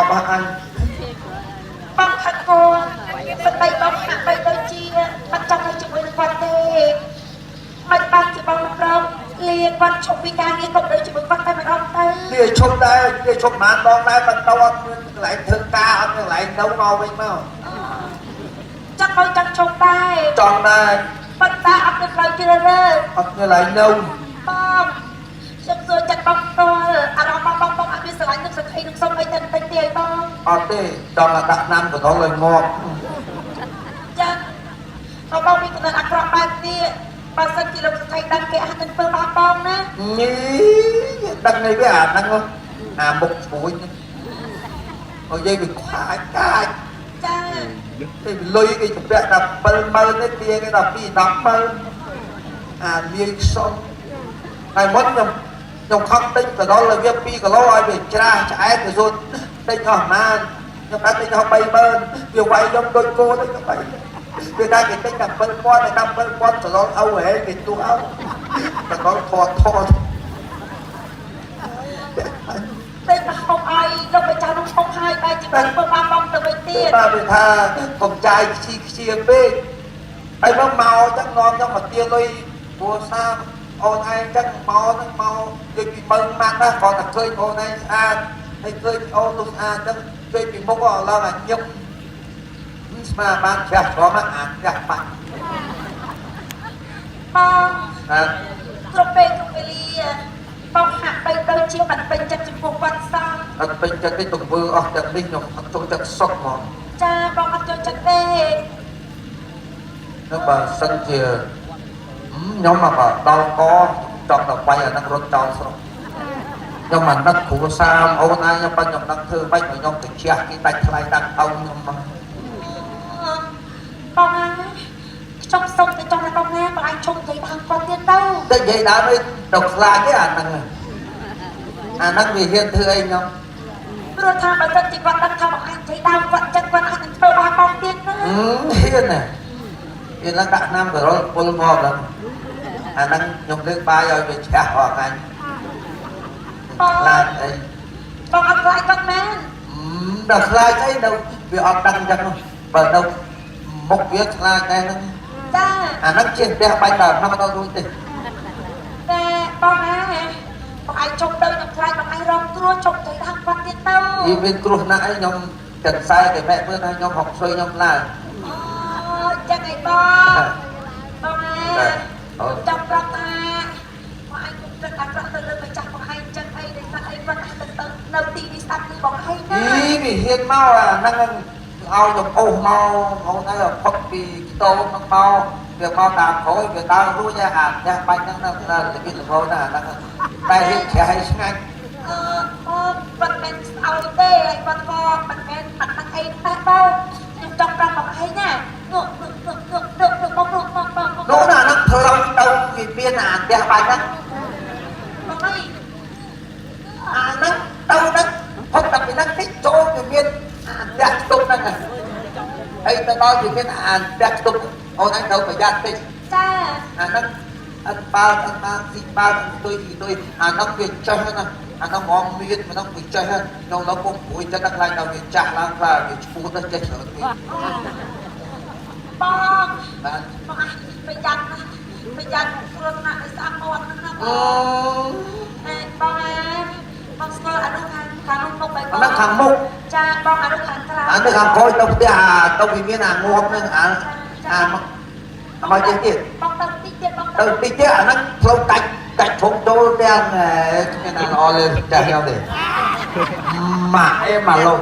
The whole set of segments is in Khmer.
របស់អញ បងខឹងគាត់ស្ដីបងហាក់បីដូចជាមិនចង់ឲ្យជាមួយនឹងគាត់ទេមិនបានជាបងមិនព្រមលាគាត់ឈប់ពីការងារកុំដូចជាមួយគាត់តែម្ដងទៅ វាឈប់ដែរវាឈប់ប្រហែលដងដែរបន្តអត់មានកន្លែងធ្វើការអត់មានកន្លែងនៅមកវិញមក ចង់ឲ្យចង់ឈប់ដែរ ចង់ដែរ ប៉ុន្តែអត់មានផ្លូវជ្រើសរើស អត់មានកន្លែងនៅ បងខ្ញុំសួរចិត្តបងផ្ទាល់អារម្មណ៍បងបងបងអត់មានស្រឡាញ់នឹងសក្ខីនឹងសុំអីតែបន្តិចទេបង អត់ទេចង់តែដាក់ឆ្នាំកណ្ដុរឲ្យងាប់ ចឹងបងបងមានកំណត់អាក្រក់បែបនេះបើសិនជាលោកសក្ខីដឹងគេអាចនឹងធ្វើបាបបងណា ញីដឹងនេះវាអាហ្នឹងអាមុខស្រួយហ្នឹងឲ្យយាយវាខ្វាចកាច ចា គេលុយគេជំពាក់ដល់70000ទេទាគេដល់2 100000អាលាយខ្សុំហើយមុនខ្ញុំខំទិញកណ្ដុរឲ្យវា2គីឡូឲ្យវាច្រាស់ឆ្អែតទៅសូត្រទិញអស់ប៉ុន្មានខ្ញុំដាក់ទិញអស់30000វាវាយខ្ញុំដូចគោទៅខ្ញុំវាថាគេទិញតែ7000តែ7000កណ្ដុរឪហេគេទូឪកណ្ដុរថតថត តែមកហុកឲ្យលោកម្ចាស់នោះហុកឲ្យបែរជាបានធ្វើបាបបងទៅវិញទៀត បាទវាថាកុំចាយខ្ជីខ្ជាពេកហើយមកមកចឹងនាំចឹងមកទាលុយព្រោះសាអូនឯងចឹងមកហ្នឹងមកនិយាយពីមើងម៉ាត់ណាគ្រាន់តែឃើញអូនឯងស្អាតហើយឃើញអូននោះស្អាតចឹងឃើញពីមុខឡើងអាញឹមស្មាបានច្រាស់ច្រំអាច្រាស់បាច់ បង បាទ គ្រប់ពេលគ្រប់វេលាបងហាក់បីដូចជាមិនពេញចិត្តចំពោះគាត់សោះ អត់ពេញចិត្តទេទង្វើអស់ទាំងនេះខ្ញុំអត់ចូលចិត្តសុខហ្មង ចាបងអត់ចូលចិត្តទេ នឹងបើសិនជាខ្ញុំមកដល់កចង់ដល់បាយអានឹងរត់ចោលស្រុកខ្ញុំអាណិតគ្រួសារអូនឯងខ្ញុំបាញ់ខ្ញុំដឹងធ្វើម៉េចឲ្យខ្ញុំទៅជះគេដាច់ថ្លៃដាក់អោខ្ញុំមក បងណាខ្ញុំសុំទៅចង់ឲ្យបងណាបងឯងជុំនិយាយដើមគាត់ទៀតទៅ តែនិយាយដើមអីទៅខ្លាចទេអាហ្នឹងអាហ្នឹងវាហ៊ានធ្វើអីខ្ញុំ ព្រោះថាបើសិនជាគាត់ដឹងថាបងឯងនិយាយដើមគាត់ចឹងគាត់អាចនឹងធ្វើបាបបងទៀតណា ហ៊ានណាវាឡើងដាក់ឆ្នាំករលពុលមកដល់អាហ្នឹងខ្ញុំលើកបាយឲ្យវាជ្រះរាល់ថ្ងៃ បង ខ្លាចអី បងអត់ខ្លាចគាត់មែន ដល់ខ្លាចអីនៅវាអត់ដឹងចឹងនោះបើនៅមុខវាខ្លាចដែរហ្នឹង ចា អាហ្នឹងជាផ្ទះបាញ់ដល់ក្នុងដល់រួចទេ តែបងណាបងឯងជុំទៅខ្ញុំខ្លាចបងឯងរងគ្រោះជុំនិយាយដើមគាត់ទៀតទៅ វាមានគ្រោះថ្នាក់អីខ្ញុំចិនខ្សែគេម៉ែមើលថាខ្ញុំហុកស៊ុយខ្ញុំឡើង អូចឹងឯងបងបងណាចង់ប្រាប់ថាបងឯងគុំទឹកអាក្រក់ទៅលើម្ចាស់បងឯងចឹងអីដោយសារអីគាត់អាចទៅនៅទីនេះស្ដាប់គឺបងឯងណា អីវាហ៊ានមកអាហ្នឹងឲ្យខ្ញុំអូសមកអូនឲ្យផុតពីខ្ទមហ្នឹងមកវាមកតាមក្រោយវាដើររួចហើយអាផ្ទះបាញ់ហ្នឹងនៅរបៀបល្ងណាអាហ្នឹងតែហ៊ានជ្រះឲ្យឆ្ងាញ់ អឺបងគាត់មិនស្អោយទេហើយគាត់ក៏មិនមែនបាត់នឹងអីតែបងខ្ញុំចង់ប្រាប់បងឯងណាងក់ងក់ងក់ងក់ងក់បងងក់បងបង នោះណាហ្នឹងផ្លូវទៅវាមានអាផ្ទះបាញ់ហ្នឹង បងអី អាហ្នឹងទៅហ្នឹងផុតតែពីហ្នឹងតិចចូលវាមានអាផ្ទះខ្ទប់ហ្នឹងហើយទៅដល់វាមានអាផ្ទះខ្ទប់អូនឯងត្រូវប្រយ័ត្នតិច ចា អាហ្នឹងអត់បើអត់បើស៊ីបើទុយទុយអាហ្នឹងវាចេះណាអាហ្នឹងហ្មងមានអាហ្នឹងវាចេះក្នុងដល់ពុកព្រួយចិត្តដល់ខ្លាចដល់វាចាស់ឡើងខ្លាចវាឈួតទៅចេះច្រើនពេក បង បាទ បងអះប្រយ័ត្នណាប្រយ័ត្នគ្រោះថ្នាក់ឲ្យស្អាប់មាត់ហ្នឹងណាប អូ ងអេបងអេបងស្គាល់អានោះខាងខាងនោះមុខបែប អាហ្នឹងខាងមុខ ចាបងអានោះខាងក្រៅ អានេះខាងក្រោយទៅផ្ទះអាទៅវាមានអាងាប់ហ្នឹងអាអាមកមកចេះទៀត បងទៅតិចទៀតបង ទៅតិចទៀតអាហ្នឹងផ្លូវកាច់កាច់ធំចូលទាំងគ្មានណាល្អលើចាស់ខ្ញុំទេម៉ាក់អេម៉ាឡូ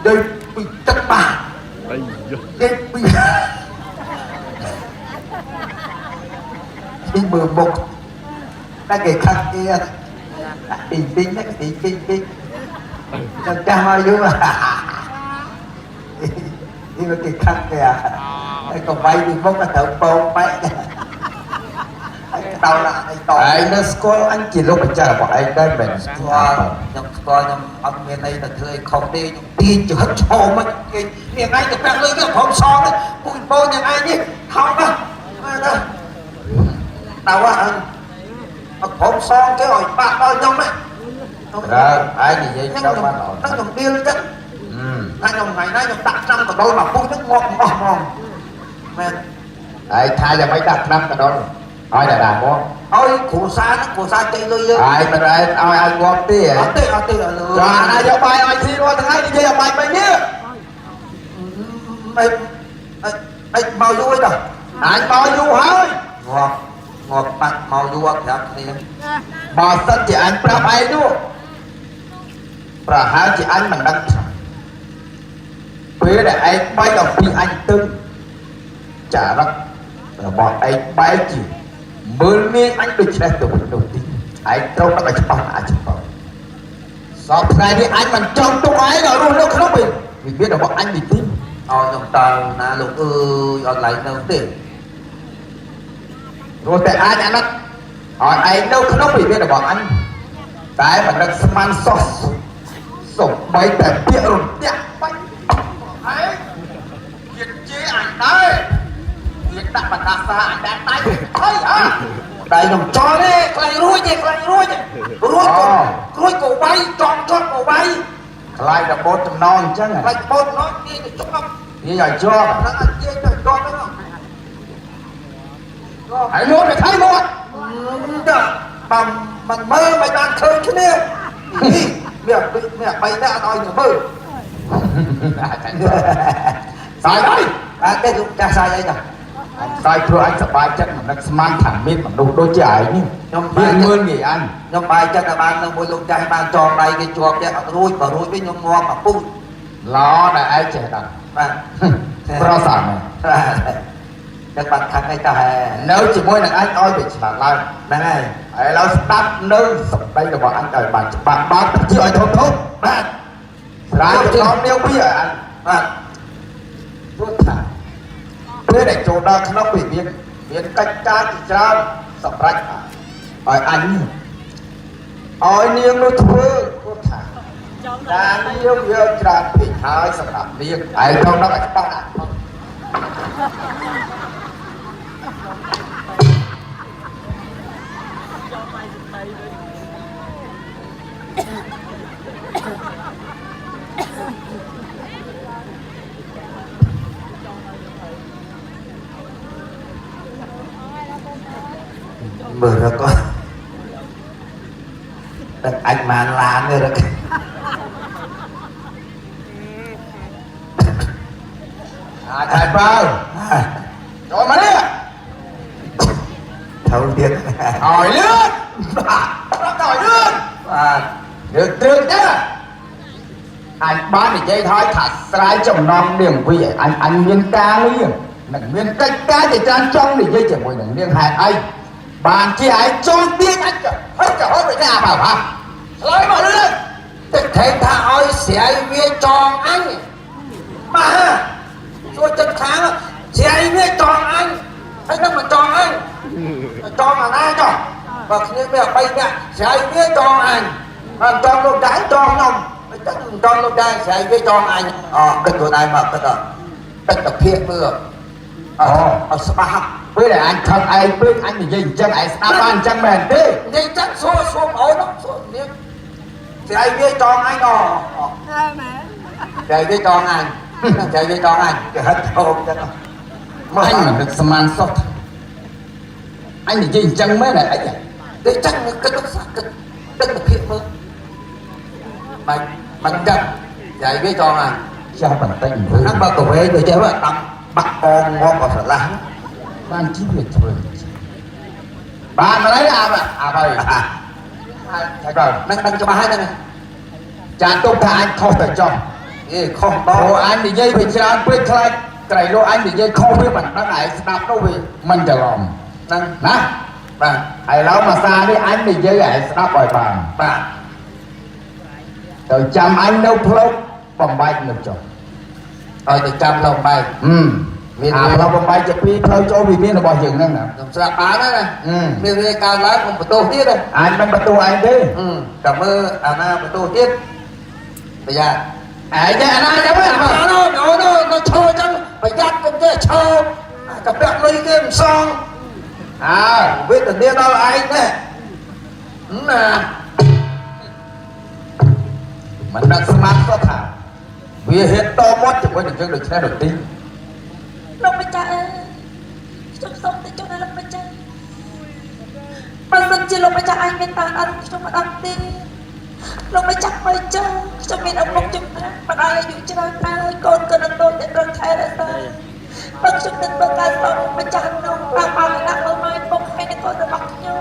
ដូចពីទឹកបា អីយ៉ា គេពីទីមើលមុខតែគេខាត់គេទីទីណាទីទីទីចាំចាស់មកយូរនេះមកគេខាត់គេហើយកុំវាយពីមុខទៅត្រូវពងបែកហើយដល់អីត ឯងនៅស្គាល់អញជាលោកម្ចាស់របស់ឯងដែរមែន ស្គាល់ខ្ញុំស្គាល់ខ្ញុំអត់មានអីទៅធ្វើអីខុសទេខ្ញុំទាញចហិតឈោមកគេនេះឯងទៅពាក់លុយគេព្រមសងពូបងយ៉ាងឯងនេះថោកណាស់ណាតើអត់ព្រមសងគេឲ្យបាក់ដល់ខ្ញុំណា ត្រូវឯងនិយាយ ខ្ញុំ ទៅបានល្អ ខ្ញុំខ្ញុំដៀលចឹង អឺ ថាខ្ញុំថ្ងៃណាខ្ញុំដាក់ឆ្នាំកដុលមកពុះហ្នឹងងាប់អស់ហ្មងមែន ឯងថាយ៉ាងម៉េចដាក់ឆ្នាំកដុលឲ្យតាដាមក ឲ្យគ្រូសាហ្នឹងគ្រូសាចេញលុយយើង ឯងមិនឯងឲ្យឲ្យងាប់ទេ អត់ទេអត់ទេអត់លើ ចាណាយកបាយឲ្យស៊ីរាល់ថ្ងៃនិយាយឲ្យបាយបីនេះ មិនអីមកយូរអីដល់ អញមកយូរហើយ ងាប់ងាប់បាត់មកយូរអត់ប្រាប់គ្នា បើសិនជាអញប្រាប់ឯងនោះប្រហែលជាអញមិនដឹងថាពេលដែលឯងបែកអំពីអញទៅចារិករបស់ឯងបែកជាមើលងាយអញដូចនេះទៅវិញនោះទីឯងត្រូវដឹងឲ្យច្បាស់អាចច្បាស់សពថ្ងៃនេះអញមិនចង់ទុកឯងឲ្យរស់នៅក្នុងវិមានរបស់អញនេះទេ ឲ្យខ្ញុំតើណាលោកអើយអត់ឡែកនៅទេ ព្រោះតែអាចអាណិតឲ្យឯងនៅក្នុងវិមានរបស់អញតែមិននឹកស្មានសោះសំបីតែពាក្យរន្ទាក់បាច់ឯងជាជេរអញដែរវាដាក់បណ្ដាសាអញដែរដៃហើយហ่า ដៃខ្ញុំចោលទេខ្លាញ់រួចទេខ្លាញ់រួចទេរួចក៏រួចក៏វាយចង់ជាប់ក៏វាយ ខ្លាចរបូតចំណងអញ្ចឹង ខ្លាចបោតណោះទាញទៅជាប់ និយាយឲ្យជាប់ ហ្នឹងអត់ទាញទៅជាប់ហ្នឹង ហើយលួចទៅថៃមក ចាបើមិនមើលមិនបានឃើញគ្នានេះវាវាបីតែអត់ឲ្យខ្ញុំមើល សាយហើយ អត់ទេលោកចាស់សាយអីណា អញសាយព្រោះអញសប្បាយចិត្តមិននឹកស្មានថាមានមនុស្សដូចជាឯងនេះ ខ្ញុំ វាមើលងាយអញ ខ្ញុំបាយចិត្តតែបាននៅមួយលោកចាស់បានចងដៃគេជាប់ទៀតអត់រួចបើរួចវិញខ្ញុំងាប់អាពុះ ល្អដែលឯងចេះដឹង បាទ ប្រសើរមែន តែបាត់ខាងឯតាហែ នៅជាមួយនឹងអញឲ្យវាឆ្លាតឡើង ហ្នឹងហើយ ឥឡូវស្ដាប់នៅសម្ដីរបស់អញឲ្យបានច្បាស់បើកតិចឲ្យធំធំ បាទ ស្រាយចំណងនាងវាឲ្យអញ បាទ ព្រោះថាពេលដែលចូលដល់ក្នុងវិមានមានកិច្ចការជាច្រើនសម្រាប់ឲ្យអញនេះឲ្យនាងនោះធ្វើព្រោះថាការនាងវាច្រើនពេកហើយសម្រាប់នាងឯងต้องដល់ឲ្យច្បាស់ណាស់ មើលរកតែអញបានឡានទេរក អាចហើយបើចូលមកនេះ ត្រូវទៀត ឲ្យលឿនបាទប្រាប់តែឲ្យលឿន បាទ រឿងទ្រឿងទេអញបាននិយាយហើយថាស្រាយចំណងនាងវីឲ្យអញអញមានការងារនិងមានកិច្ចការជាច្រើនចង់និយាយជាមួយនឹងនាងហេតុអីបានជាឯងចូលទៀងអញចហិតចហត់ដូចនេះអាបើហាឆ្លើយមកលឿន ទឹកថែមថាឲ្យស្រាយវាចងអញបាទសួរចិត្តខាងស្រាយវាចងអញហើយនឹងមិនចងអញចងអាណាចុះបើគ្នាវា3នាក់ស្រាយវាចងអញបើចងលោកដែរចងខ្ញុំមិនចឹងចងលោកដែរស្រាយវាចងអញអគិតខ្លួនឯងមកគិតអត់ទឹកតិភាពមើលអត់ស្បាស់ ពេលដែលអញខឹងឯងពេកអញនិយាយអញ្ចឹងឯងស្ដាប់បានអញ្ចឹងមែនទេ និយាយចឹងសួរសួរអូនសួរនាងស្រាយវាចងអញអស្រាយវាចងអញស្រាយវាចងអញគេហិតធំចឹង អញមិននឹកស្មានសោះអញនិយាយអញ្ចឹងមែនអី តែចឹងគិតគិតទឹកតិភាពមើលបាច់បាច់ចឹងស្រាយវាចងអញ ចាស់បន្តិចមើល ហ្នឹងបើកវែងទៅចេះដាំបាក់កងងាប់អស់ស្រឡះ បានជីវាធ្វើបានមកហើយអាអាហើយ ថាក ហ្នឹងដឹងច្បាស់ហើយហ្នឹង ចាទុកថាអញខុសទៅចុះ អេខុសដ ព្រោះ ង អញនិយាយไปច្រើនពេកខ្លាចក្រៃលោអញនិយាយខុសវាមិនដឹងឯងស្ដាប់ទៅវាមិនច្រឡំ ហ្នឹង ណា បាទ ឥឡូវមកសានេះអញនិយាយឲ្យឯងស្ដាប់ឲ្យបាន បាទ ទៅចាំអញនៅផ្លូវបំបែកនៅចុះ ឲ្យទៅចាំឡងបែក ហឹមមានអាផ្លូវបំបែកជាពីរផ្លូវចូលវិមានរបស់យើងហ្នឹងណា ខ្ញុំស្រាប់បានហើយណា ហឹម មានរឿងកើតឡើងខ្ញុំបន្ទោសទៀត អញមិនបន្ទោសឯងទេ តែមើលអាណាបន្ទោសទៀតប្រយ័ត្ន ឯងទេអាណាចាំ អាណាអូនអូននៅឈរចឹងប្រយ័ត្នកុំចេះឈរកាពាក់លុយគេមិនសង អើ វេទនាដល់ឯងណាណា មិនដឹងស្មានក៏ថាវាហេតុតមាត់ជាមួយនឹងយើងដូច្នេះនោះទេ លោកម្ចាស់អើយខ្ញុំសូមទៅចុះដល់លោកម្ចាស់បើសិនជាលោកម្ចាស់អាចមេត្តាដល់ខ្ញុំម្ដងទេលោកម្ចាស់មើលចុះខ្ញុំមានឪពុកជំនាន់ម្ដាយអាយុច្រើនហើយកូនក៏នឹងតូចតែត្រូវថែរក្សាបើខ្ញុំនឹងធ្វើការសូមលោកម្ចាស់នោះតាមបានដាក់មើលម៉ែពុកហើយនឹងកូនរបស់ខ្ញុំ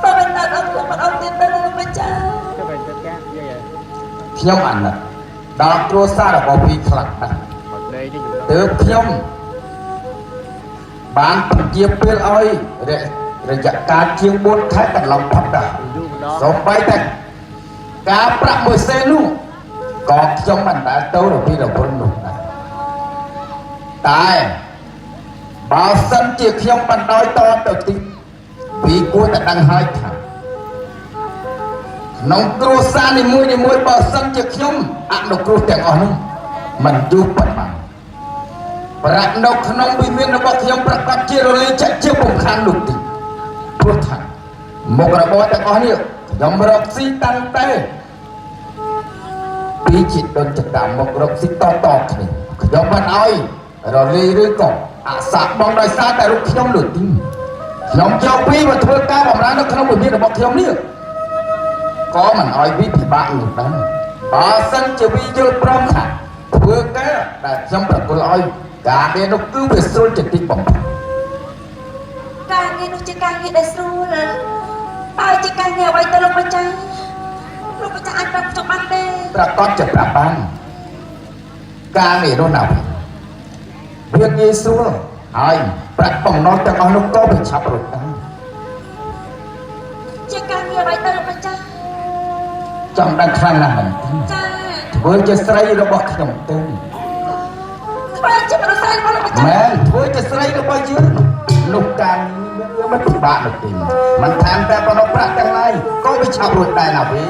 សូមមេត្តាដល់ខ្ញុំម្ដងទៀតទៅលោកម្ចាស់ Các bạn tất cả như vậy. ខ្ញុំអាណិតដល់គ្រួសាររបស់វីខ្លាំងណាស់ Bật đây chứ chúng ទើបខ្ញុំបានពន្ជាពេលឲ្យរយរយៈកាលជាង4ខែកន្លងផុតដែរ du đó. សូម្បីតែការប្រាក់មួយសេននោះក៏ខ្ញុំមិនដែលទៅរវីរវល់នោះដែរតែបើសិនជាខ្ញុំបណ្ដោយតទៅទីពីគួរតែដឹងហើយថាក្នុងគ្រួសារនីមួយនីមួយបើសិនជាខ្ញុំអនុគ្រោះទាំងអស់នោះមិនយូរប៉ុន្មានប្រាក់នៅក្នុងវិមានរបស់ខ្ញុំប្រកាសជារលាយចាក់ជាពុំខាននោះទេព្រោះថាមុខរបរទាំងអស់នេះខ្ញុំរកស៊ីតាំងតែពីជាដូនចតាមករកស៊ីតតគ្នាខ្ញុំមិនអោយរលាយឬក៏អសាបងដោយសារតែរូបខ្ញុំនោះទេខ្ញុំយកពីមកធ្វើការបម្រើនៅក្នុងវិមានរបស់ខ្ញុំនេះក៏មិនអោយវិពិបាកនោះដែរបើសិនជាវីយល់ព្រមថាធ្វើការដែលខ្ញុំប្រគល់ឲ្យការងារនោះគឺវាស្រួលជាទីបំផុត ការងារនោះជាការងារដែលស្រួលតើជាការងារអ្វីទៅលោកម្ចាស់លោកម្ចាស់អាចប្រាប់ខ្ញុំបានទេ ប្រកាសជាប្រាប់បានការងារនោះណាវិញវាងាយស្រួលហើយប្រាក់បំណុលទាំងអស់នោះក៏វាឆាប់រត់ដែរ ជាការងារអ្វីទៅលោកម្ចាស់ ចង់ដឹងខ្លាំងណាស់មែនទេ ចា ធ្វើជាស្រីរបស់ខ្ញុំទៅ ធ្វើជាមនុស្សស្រីរបស់លោកម្ចាស់ មែនធ្វើជាស្រីរបស់យើងនោះការងារវាមិនពិបាកនោះទេមិនថែមតែប៉ុណ្ណោះប្រាក់ទាំងឡាយក៏វាឆាប់រត់ដែរណាវិញ